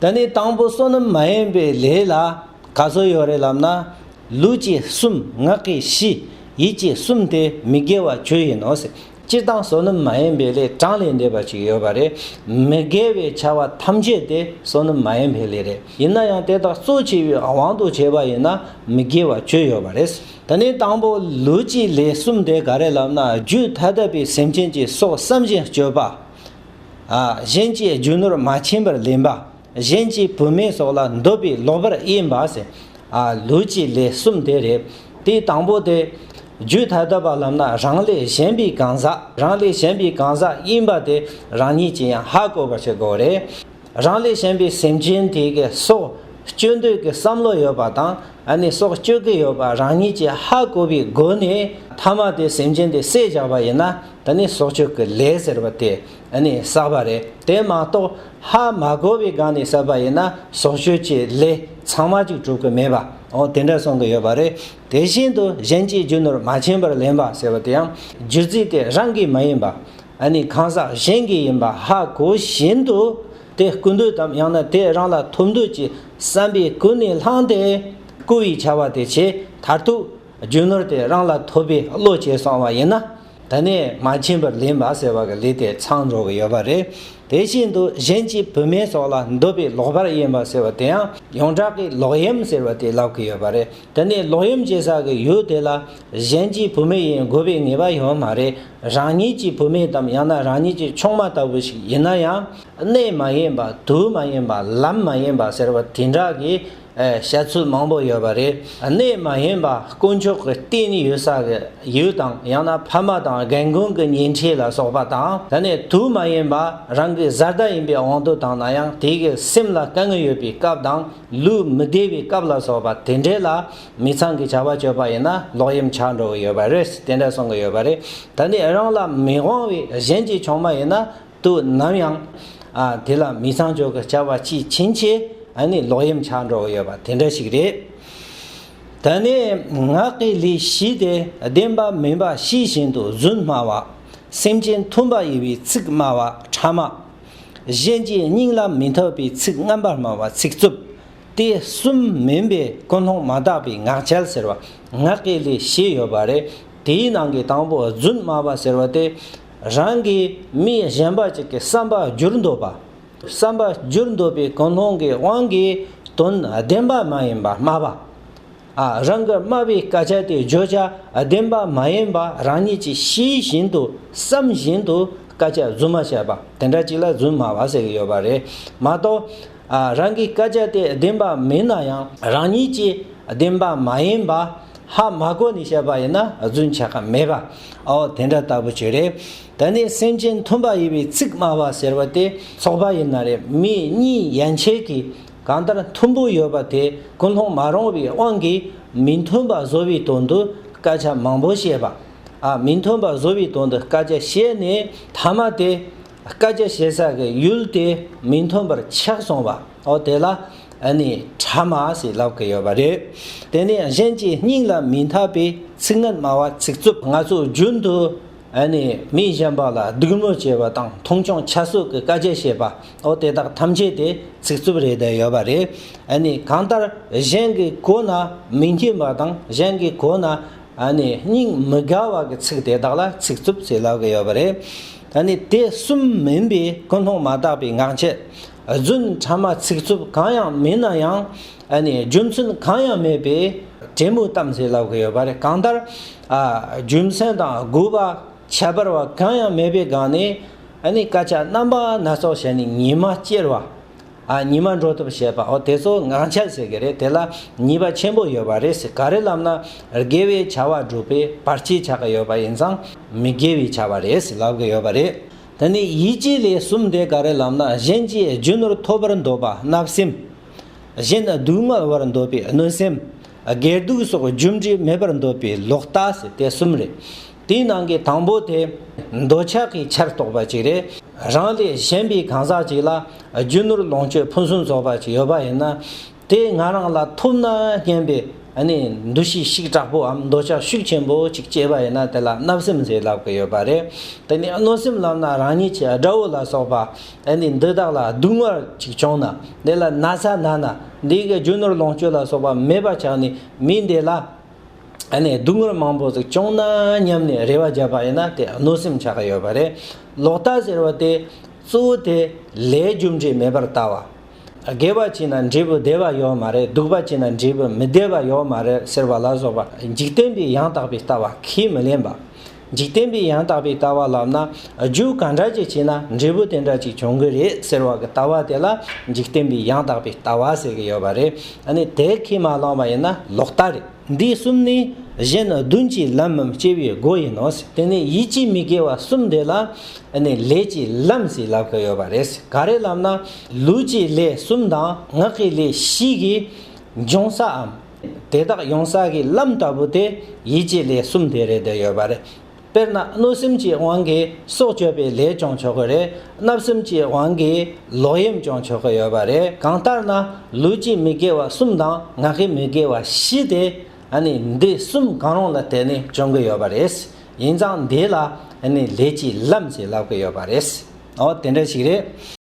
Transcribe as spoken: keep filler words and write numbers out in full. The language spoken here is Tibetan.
དེ་ནས་དང་པོ་བསོད་ནམས་མ་ཡིན་པའི་ལས་ལ་ག་ཚོད་ཡོད་རེད་ལབ་ན། ལུས་ཀྱིས་གསུམ། ངག་གིས་བཞི། ཡིད་ཀྱིས་གསུམ་སྟེ་མི་དགེ་བ་བཅུ་ཡིན་ནོ་ཟེར། སྤྱིར་བཏང་བསོད་ནམས་མ་ཡིན་པའི་ལས་གྲངས་ལས་འདས་པ་ཅིག་ཡོད་པ་རེད། མི་དགེ་བའི་བྱ་བ་ཐམས་ཅད་དེ་བསོད་ནམས་མ་ཡིན་པའི་ལས་རེད། ཡིན་ན་ཡང་དེ་དག་གཙོ་ཆེ་བའི་དབང་དུ་བྱས་པ་ཡིན་ན་མི་དགེ་བ་བཅུ་ཡོད་པ་རེད། དེ་ནས་དང་པོ་ལུས་ཀྱི་ལས་གསུམ་དེ་ག་རེ་ལབ་ན། རྒྱུད་ཐ་དད་པའི་སེམས་ཅན་གྱི་སྲོག་བསམ་བཞིན་གཅོད་པ། ཨ། གཞན་གྱི་རྒྱུ་ནོར་མ་བྱིན་པར་ལེན་པ། གཞན་གྱི་བུད་མེད་སོགས་ལ་འདོད་པའི་ལོག་པར་གཡེམ་པ་ཟེར། ཨ། ལུས་ཀྱི་ལས་གསུམ་དེ་རེད། དེའི་དང་པོ་དེ་རྒྱུད་ཐ་དད་པ་ལབ་ན་རང་ལས་གཞན་པའི་གང་ཟག་རང་ལས་གཞན་པའི་གང་ཟག་གཡེམ་པ་དེ་རང་ཉིད་ཀྱིས་ཡང་ཧ་གོ་བར་བྱེད་དགོས་རེད། རང་ལས་གཞན་པའི་སེམས་ཅན་དེ་གི་སྲོག་གཅོད་འདོད་ཀྱི་བསམ་བློ་ཡོད་པ་དང་། ཨ་ནི་སྲོག་གཅོད་ཀྱི་ཡོད་པ་རང་ཉིད་ཀྱིས་ཧ་གོ་བའི་སྒོ་ནས་ཐ་མ་དེ་སེམས་ཅན་དེ་བསད་བཞག་པ་ཡིན་ན། ད་ནི་སྲོག་གཅོད་ཀྱི་ལས་ཟེར་བ་དེ་ཨ་ནི་བསགས་པ་རེད། དེ་མ་གཏོགས་ཧ་མ་གོ་བའི་སྒང་ནས་བསགས་པ་ཡིན་ན་སྲོག་གཅོད་ཀྱི་ལས་ཚང་མ་ཅིག་གྲུབ་ཀྱི་མེད་པ། འོ་དེ་འདྲ་གསུང་གི་ཡོད་པ་རེད། དེ་བཞིན་དུ་གཞན་གྱི་རྒྱུ་ནོར་མ་བྱིན་པར་ལེན་པ་ཟེར་བ་དེ་ཡང་རྒྱུ་རྫས་དེ་རང་གི་མ་ཡིན་པ། ཨ་ནི་གང་ཟག་གཞན་གྱི་ཡིན་པ་ཧ་གོ་བཞིན་དུ་དེ་རྐུ་འདོད་དམ་ཡང་ན་དེ་རང་ལ་ཐོབ་འདོད་ཀྱི་བསམ་པས་ཀུན་ནས་བསླངས་ཏེ་རྐུ་བའི་བྱ་བ་དེ་བྱས། མཐར་ཐུག་རྒྱུ་ནོར་དེ་རང་ལ་ཐོབ་པའི་བློ་སྐྱེས་སོང་བ་ཡིན་ན། ད་ནས་མ་བྱིན་པར་ལེན་པ་ཟེར་བ་གི་ལས་དེ་ཚང་འགྲོ་གི་ཡོད་པ་རེད། དེ་བཞིན་དུ་གཞན་གྱི་བུད་མེད་སོགས་ལ་འདོད་པའི་ལོག་པར་གཡེམ་པ་ཟེར་བ་དེ་ཡང་ཡོངས་གྲགས་ཀྱི་ལོག་གཡེམ་ཟེར་བ་དེ་ལབ་ཀྱི་ཡོད་པ་རེད། དེ་ནས་ལོག་གཡེམ་བྱེད་ས་གི་ཡུལ་དེ་ལ་གཞན་གྱི་བུད་མེད་ཡིན་དགོས་པའི་ངེས་པ་ཡོད་མ་རེད། རང་ཉིད་ཀྱི་བུད་མེད་དམ་ཡང་ན་རང་ཉིད་ཀྱི་ཆུང་མ་ལྟ་བུ་ཞིག་ཡིན་ན་ཡང་། གནས་མ་ཡིན་པ། དུས་མ་ཡིན་པ། ལམ་མ་ཡིན་པ་ཟེར་བ་དེ་འདྲ་གི་ཨེ་བཤད་ཚུལ་མང་པོ་ཡོད་པ་རེད། གནས་མ་ཡིན་པ་དཀོན་མཆོག་གི་བསྟེན་ནས་ཡོད་ས་གི་ཡུལ་དང་། ཡང་ན་ཕ་མ་དང་རྒན་རྒོན་གྱི་ཉེ་འཁྲིས་ལ་སོགས་པ་དང་། ད་ནས་དུས་མ་ཡིན་པ་རང་གི་བཟའ་ཟླ་ཡིན་པའི་དབང་དུ་བཏང་ན་ཡང་དེ་གི་སེམས་ལ་དཀའ་ངལ་ཡོད་པའི་སྐབས་དང་། ལུས་མི་བདེ་བའི་སྐབས་ལ་སོགས་པ་དེ་འདྲས་ལ་མི་ཚང་གི་བྱ་བ་སྤྱོད་པ་ཡིན་ན་ལོག་གཡེམ་ཆགས་འགྲོ་གི་ཡོད་པ་རེད། དེ་འདྲ་གསུང་གི་ཡོད་པ་རེད། ད་ནི་རང་ལ་མི་དབང་བའི་གཞན་གྱི་ཆུང་མ་ཡིན་ན་དུས་ནམ་ཡང་ཨ་དེ་ལ་མི་ཚང་འཇོག་གི་བྱ་བ་ཅིག་ཕྱིན་ཆད་ཨ་ནི་ལོག་གཡེམ་ཆགས་འགྲོ་གི་ཡོད་པ་དེ་འདྲ་ཞིག་རེད། ད་ནི་ངག་གི་ལས་བཞི་སྟེ། བདེན་པ་མིན་པ་ཤེས་བཞིན་དུ་རྫུན་སྨྲ་བ། སེམས་ཅན་མཐུན་པ་ཡིན་པའི་ཚིག་སྨྲ་བ་ཕྲ་མ། གཞན་གྱི་སྙིང་ལ་མི་འཐད་པའི་ཚིག་རྔམ་པར་སྨྲ་བ་ཚིག་རྩུབ། དེ་གསུམ་མིན་པའི་ཀུན་སློང་མ་དག་པའི་ངག་འཁྱལ་ཟེར་བ་ངག་གི་ལས་བཞི་ཡོད་པ་རེད། དེའི་ནང་གི་དང་པོ་རྫུན་སྨྲ་བ་ཟེར་བ་དེ་རང་གིས་མི་གཞན་པ་ཅིག་གི་བསམ་པ་བསྒྱུར་འདོད་པ། བསམ་པ་བསྒྱུར་འདོད་པའི་ཀུན་སློང་གི་དབང་གིས་དོན་བདེན་པ་མ་ཡིན་པ་སྨྲ་བ། ཨ། རང་གི་སྨྲ་བའི་སྐད་ཆ་དེ་བརྗོད་བྱ་བདེན་པ་མ་ཡིན་པ་རང་ཉིད་ཀྱིས་ཤེས་བཞིན་དུ་བསམ་བཞིན་དུ་སྐད་ཆ་རྫུན་མ་བཤད་པ་དེ་འདྲ་ཅིག་ལ་རྫུན་སྨྲ་བ་ཟེར་གྱི་ཡོད་པ་རེད་མ་གཏོགས། ཨ། རང་གི་སྐད་ཆ་དེ་བདེན་པ་མིན་ན་ཡང་རང་ཉིད་ཀྱིས་བདེན་པ་མ་ཡིན་པ་ཧ་མ་གོ་ནས་བཤད་པ་ཡིན་ན་རྫུན་ཆགས་ཀྱི་མེད་པ། ཨོ་དེ་འདྲ་ལྟ་བུ་ཅིག་རེད། དེ་ནས་སེམས་ཅན་མཐུན་པ་ཡིན་པའི་ཚིག་སྨྲ་བ་ཟེར་བ་དེ་ཚོགས་པ་ཡིན་ན་རེད། མི་གཉིས་ཡན་ཆད་ཀྱིས་གང་ལྟར་མཐུན་པོ་ཡོད་པ་དེ་ཀུན་སློང་མ་རུང་བའི་དབང་གིས་མི་མཐུན་པ་བཟོ་བའི་དོན་དུ་སྐད་ཆ་མང་པོ་བཤད་པ། ཨ། མི་མཐུན་པ་བཟོ་བའི་དོན་དུ་སྐད་ཆ་བཤད་ནས་མཐའ་མ་དེ་སྐད་ཆ་བཤད་ས་གི་ཡུལ་དེ་མི་མཐུན་པར་ཆགས་སོང་བ། ཨོ་དེ་ལ་ཨ་ནི་ཕྲ་མ་ཟེར་ལབ་ཀྱི་ཡོད་པ་རེད། དེ་ནས་གཞན་གྱི་སྙིང་ལ་མི་འཐད་པའི་ཚིག་ངན་སྨྲ་བ་ཚིག་རྩུབ། ང་ཚོ་རྒྱུན་དུ་ཨ་ནི་མི་གཞན་པ་ལ་སྡིགས་དམོད་བྱེད་པ་དང་མཐོང་ཆུང་ཁྱད་གསོད་ཀྱི་སྐད་ཆ་བཤད་པ། ཨོ་དེ་དག་ཐམས་ཅད་དེ་ཚིག་རྩུབ་རེད་བསྡད་ཡོད་པ་རེད། ཨ་ནི་གང་ལྟར་གཞན་གྱི་གོ་ན་མི་སྙན་པ་དང་གཞན་གྱི་གོ་ན་ཨ་ནི་སྙིང་མི་དགའ་བ་གི་ཚིག་དེ་དག་ལ་ཚིག་རྩུབ་ཟེར་ལབ་ཀྱི་ཡོད་པ་རེད། ཨ་ནི་དེ་གསུམ་མིན་པའི་ཀུན་སློང་མ་དག་པའི་ངག་འཁྱལ། རྫུན། ཕྲ་མ། ཚིག་རྩུབ་གང་ཡང་མིན་ན་ཡང་ཨ་ནི་རྒྱུ་མཚན་གང་ཡང་མེད་པའི་འབྲས་མོ་གཏམ་ཟེར་ལབ་ཀྱི་ཡོད་པ་རེད། གང་ལྟར་ཨ་རྒྱུ་མཚན་དང་དགོས་པ་ཁྱད་པར་བ་གང་ཡང་མེད་པའི་སྒང་ནས་ཨ་ནི་སྐད་ཆ་རྣམ་པ་སྣ་ཚོགས་བཤད་ནས་ཉི་མ་སྐྱེལ་བ། ཨ། ཉི་མ་འགྲོ་ཐབས་བྱེད་པ། འོ་དེ་ཚོ་ངག་འཁྱལ་ཟེར་གྱི་རེད། དེ་ལ་ཉེས་པ་ཆེན་པོ་ཡོད་པ་རེད་ཟེར། ག་རེ་ལབ་ན་དགེ་བའི་བྱ་བ་སྒྲུབ་པའི་བར་ཆད་ཆགས་ཀྱི་ཡོད་པ་ཡིན་ཙང་མི་དགེ་བའི་བྱ་བ་རེད་ཟེར་ལབ་ཀྱི་ཡོད་པ་རེད། དེ་ནས་ཡིད་ཀྱི་ལས་གསུམ་དེ་ག་རེ་ལབ་ན་གཞན་གྱི་རྒྱུ་ནོར་ཐོབ་པར་འདོད་པ་བརྣབ་སེམས། གཞན་སྡུག་བསྔལ་བར་འདོད་པའི་གནོད་སེམས། དགེ་སྡིག་སོགས་རྒྱུ་འབྲས་མེད་པར་འདོད་པའི་ལོག་ལྟ་ཟེར་ཏེ་གསུམ་རེད། དེའི་ནང་གི་དང་པོ་དེ་འདོད་ཆགས་ཀྱི་ཆར་གཏོགས་པ་ཅིག་རེད། རང་ལས་གཞན་པའི་གང་ཟག་ཅིག་ལ་རྒྱུ་ནོར་ལོངས་སྤྱོད་ཕུན་སུམ་ཚོགས་པ་ཅིག་ཡོད་པ་ཡིན་ན། དེ་ང་རང་ལ་ཐོབ་ན་སྙམ་པའི་ ཨ་ནི་འདུ་ཤེས་ཤུགས་དྲག་པོའམ་འདོད་ཆགས་ཤུགས་ཆེན་པོ་ཅིག་སྐྱེས་པ་ཡིན་ན་དེ་ལ་བརྣབ་སེམས་ཟེར་ལབ་ཀྱི་ཡོད་པ་རེད། དེ་ནས་གནོད་སེམས་ལབ་ན་རང་ཉིད་ཀྱི་དགྲ་བོ་ལ་སོགས་པ་ཨ་ནི་འདི་དག་ལ་སྡུག་བསྔལ་ཅིག་བྱུང་ན། དེ་ལ་ན་ཚ་ན་ན་འདི་གི་རྒྱུ་ནོར་ལོངས་སྤྱོད་ལ་སོགས་པ་མེད་པ་ཆགས་ནས་མི་འདི་ལ་ཨ་ནི་སྡུག་བསྔལ་མང་པོ་ཟིག་བྱུང་ན་སྙམ་ནས་རེ་བ་བརྒྱབ་པ་ཡིན་ན་དེ་གནོད་སེམས་ཆགས་ཀྱི་ཡོད་པ་རེད། ལོག་ལྟ་ཟེར་བ་དེ་གཙོ་བོ་དེ་ལས་རྒྱུ་འབྲས་མེད་པར་ལྟ་བ། དགེ་བ་བྱས་ན་འབྲས་བུ་བདེ་བ་ཡོད་མ་རེད། སྡིག་པ་བྱས་ན་འབྲས་བུ་མི་བདེ་བ་ཡོད་མ་རེད་ཟེར་བ་ལ་སོགས་པ་འཇིག་རྟེན་པའི་ཡང་དག་པའི་ལྟ་བ་ཁས་མི་ལེན་པ། འཇིག་རྟེན་པའི་ཡང་དག་པའི་ལྟ་བ་ལབ་ན་རྒྱུ་ག་འདྲ་ཅིག་བྱས་ན་འབྲས་བུ་དེ་འདྲ་ཅིག་འབྱུང་གི་རེད་ཟེར་བ་གི་ལྟ་བ་དེ་ལ་འཇིག་རྟེན་པའི་ཡང་དག་པའི་ལྟ་བ་ཟེར་གི་ཡོད་པ་རེད། ཨ་ནི་དེ་ཁས་མ་བླངས་པ་ཡིན་ན་ལོག་ལྟ་རེད། འདི་གསུམ་ནི་གཞན་བདུན་གྱི་ལམ་མམ་སྐྱེ་བའི་སྒོ་ཡིན་ནོ། དེ་ནས་ཡིད་ཀྱི་མི་དགེ་བ་གསུམ་དེ་ལ་ཨ་ནི་ལས་ཀྱི་ལམ་ཟེར་ལབ་ཀྱི་ཡོད་པ་རེད། ག་རེ་ལབ་ན་ལུས་ཀྱི་ལས་གསུམ་དང་ངག་གི་ལས་བཞི་གི་འབྱུང་སའམ་དེ་དག་ཡོང་ས་གི་ལམ་ལྟ་བུ་དེ་ཡིད་ཀྱི་ལས་གསུམ་དེ་རེད་བསྡད་ཡོད་པ་རེད། དཔེར་ན་གནོད་སེམས་ཀྱི་དབང་གིས་སྲོག་གཅོད་པའི་ལས་ཀྱང་ཆོག་གི་རེད། བརྣབ་སེམས་ཀྱི་དབང་གིས་ལོག་གཡེམ་ཀྱང་ཆོག་གི་ཡོད་པ་རེད། གང་ལྟར་ན་ལུས་ཀྱི་མི་དགེ་བ་གསུམ་དང་ངག་གི་མི་དགེ་བ་བཞི་དེ་ཨ་ནི་འདི་གསུམ་གང་རུང་ལ་བརྟེན་ནས་བྱུང་གི་ཡོད་པ་རེད། ཡིན་ཙང་འདི་ལ་ཨ་ནི་ལས་ཀྱི་ལམ་ཞེས་ལབ་ཀྱི་ཡོད་པ་རེད། འོ་དེ་འདྲ་ཞིག་རེད།